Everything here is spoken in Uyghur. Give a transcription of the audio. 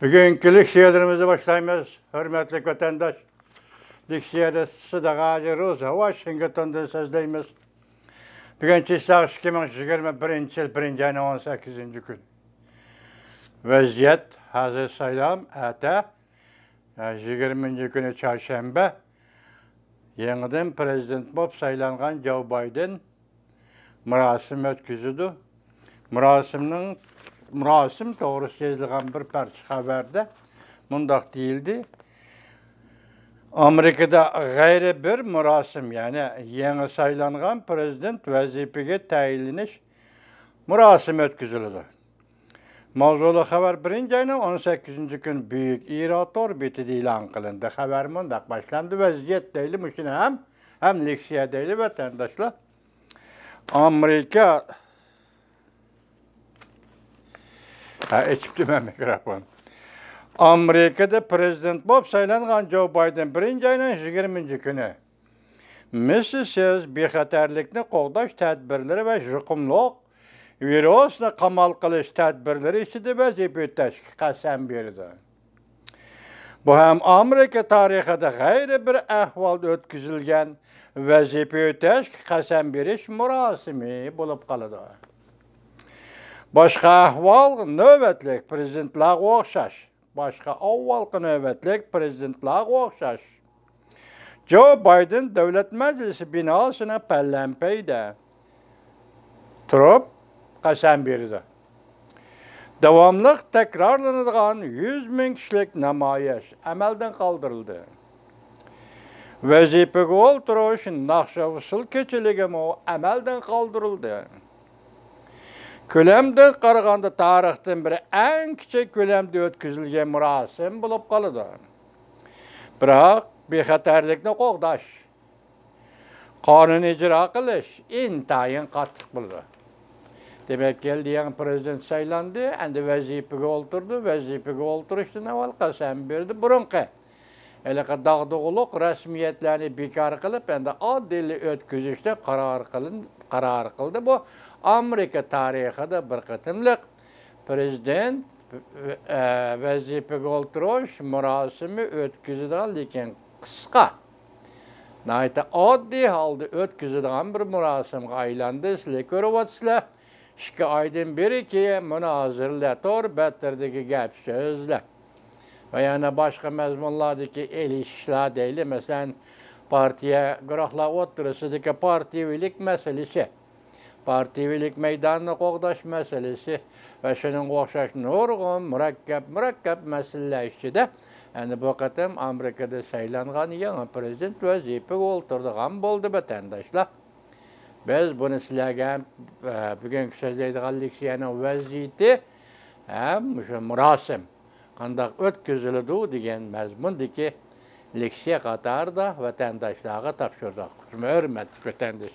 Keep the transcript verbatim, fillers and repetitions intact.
بۈگۈنكى لېكسىيەلىرىمىزنى باشلايمىز. ھۆرمەتلىك ۋەتەنداش، لېكسىيەدە سىدىق ھاجى روزا، ۋاشىنگتوندىن سۆزلەيمىز. بۈگۈن چىساق ئىككى مىڭ يىگىرمە بىرىنچى يىل بىرىنچى ئاينىڭ ئون سەككىزىنچى كۈنى. ۋەزىيەت ھازىر سايلام، ئەتە، يىگىرمىنچى كۈنى چارشەنبە، يېڭىدىن پىرېزىدېنت بولۇپ سايلانغان جو بايدېن مۇراسىم ئۆتكۈزىدۇ. مۇراسىمنىڭ، مۇراسىم توغرىسىدا يېزىلغان بىر پارچە خەۋەردە مۇنداق دېيىلدى: ئامېرىكىدا غەيرىي بىر مۇراسىم، يەنى يېڭى سايلانغان پىرېزىدېنت ۋەزىپىگە تەيىنلىنىش مۇراسىمى ئۆتكۈزۈلىدۇ. ماۋزۇلۇق خەۋەر بىرىنچى ئاينىڭ ئون سەككىزىنچى كۈنى بۈيۈك ئىرا تور بېتىدە ئېلان قىلىندى. خەۋەر مۇنداق باشلاندى: ۋەزىيەت دەيلى مۇشۇنى ھەم، ھەم لېكسىيە دەيلى ۋەتەنداشلار. ئامېرىكا، ھە، ئېچىپتىمەن مىكروفون. ئامېرىكىدا پىرېزىدېنت بولۇپ سايلانغان جو بايدېن بىرىنچى ئاينىڭ يىگىرمىنچى كۈنى مىسسىسىز بىخەتەرلىكنى قوغداش تەدبىرلىرى ۋە يۇقۇملۇق ۋىرۇسنى قامال قىلىش تەدبىرلىرى ئىچىدە ۋەزىپە ئۆتەشكە قەسەم بېرىدۇ. بۇ ھەم ئامېرىكا تارىخىدا غەيرىي بىر ئەھۋالدا ئۆتكۈزۈلگەن ۋەزىپە ئۆتەشكە قەسەم بېرىش مۇراسىمى بولۇپ قالىدۇ. باشقا ئەھۋال نۆۋەتلىك پىرېزىدېنتلارغا ئوخشاش. باشقا ئاۋۋالقى نۆۋەتلىك پىرېزىدېنتلارغا ئوخشاش، جو بايدېن دۆلەت مەجلىسى بىناسىنىڭ پەلەمپەيدە تۇرۇپ قەسەم بېرىدۇ. داۋاملىق تەكرارلىنىدىغان يۈز مىڭ كىشىلىك نامايىش ئەمەلدىن قالدۇرۇلدى. ۋەزىپىگە ئولتۇرۇش ناخشا-ئۇسسۇل كېچىلىكىمۇ ئەمەلدىن قالدۇرۇلدى. كۆلەمدىن قارىغاندا، تارىختىن بېرى ئەڭ كىچىك كۆلەمدە ئۆتكۈزۈلگەن مۇراسىم بولۇپ قالىدۇ. بىراق، بىخەتەرلىكنى قوغداش، قانۇن ئىجرا قىلىش ئىنتايىن قاتتىق بولىدۇ. دېمەك، كەلدى يېڭى پىرېزىدېنت سايلاندى، ئەمدى ۋەزىپىگە ئولتۇردى، ۋەزىپىگە ئولتۇرۇشتىن ئاۋۋال قەسەم بېرىدۇ. بۇرۇنقى ھېلىقى داغدۇغىلىق رەسمىيەتلەرنى بىكار قىلىپ، ئەمدى ئاددىيلا ئۆتكۈزۈشنى قارار قىلىن-، قارار قىلدى. بۇ ئامېرىكا تارىخىدا بىر قېتىملىق پىرېزىدېنت، ئە، ۋەزىپىگە ئولتۇرۇش مۇراسىمى ئۆتكۈزىدىغان، لېكىن قىسقا، ناھايىتى ئاددىي ھالدا ئۆتكۈزىدىغان بىر مۇراسىمغا ئايلاندى. سىلەر كۆرۈۋاتىسىلەر، ئىككى ئايدىن بېرىكى مۇنازىرىلەر، تور بەتلىرىدىكى گەپ سۆزلەر ۋە يەنە باشقا مەزمۇنلاردىكى ئېلىشىشلار دەيلى. مەسىلەن، پارتىيە گۇرۇھلار ئوتتۇرىسىدىكى پارتىيىۋىلىك مەسىلىسى، پارتىيىۋىلىك مەيدانىنى قوغداش مەسىلىسى ۋە شۇنىڭغا ئوخشاش نۇرغۇن مۇرەككەپ، مۇرەككەپ مەسىلىلەر ئىچىدە، ئەنە بۇ قېتىم ئامېرىكىدا سايلانغان يېڭى پىرېزىدېنت ۋەزىپىگە ئولتۇرىدىغان بولدى، ۋەتەنداشلار. بىز بۇنى سىلەرگە ھەم، ئە، بۈگۈنكى سۆزلەيدىغان لېكسىيەنىڭ ۋەزىيىتى ھەم مۇشۇ مۇراسىم قانداق ئۆتكۈزۈلىدۇ دېگەن مەزمۇندىكى لېكسىيە قاتارىدا ۋەتەنداشلارغا تاپشۇردۇق. ھۆرمەتلىك ۋەتەنداش.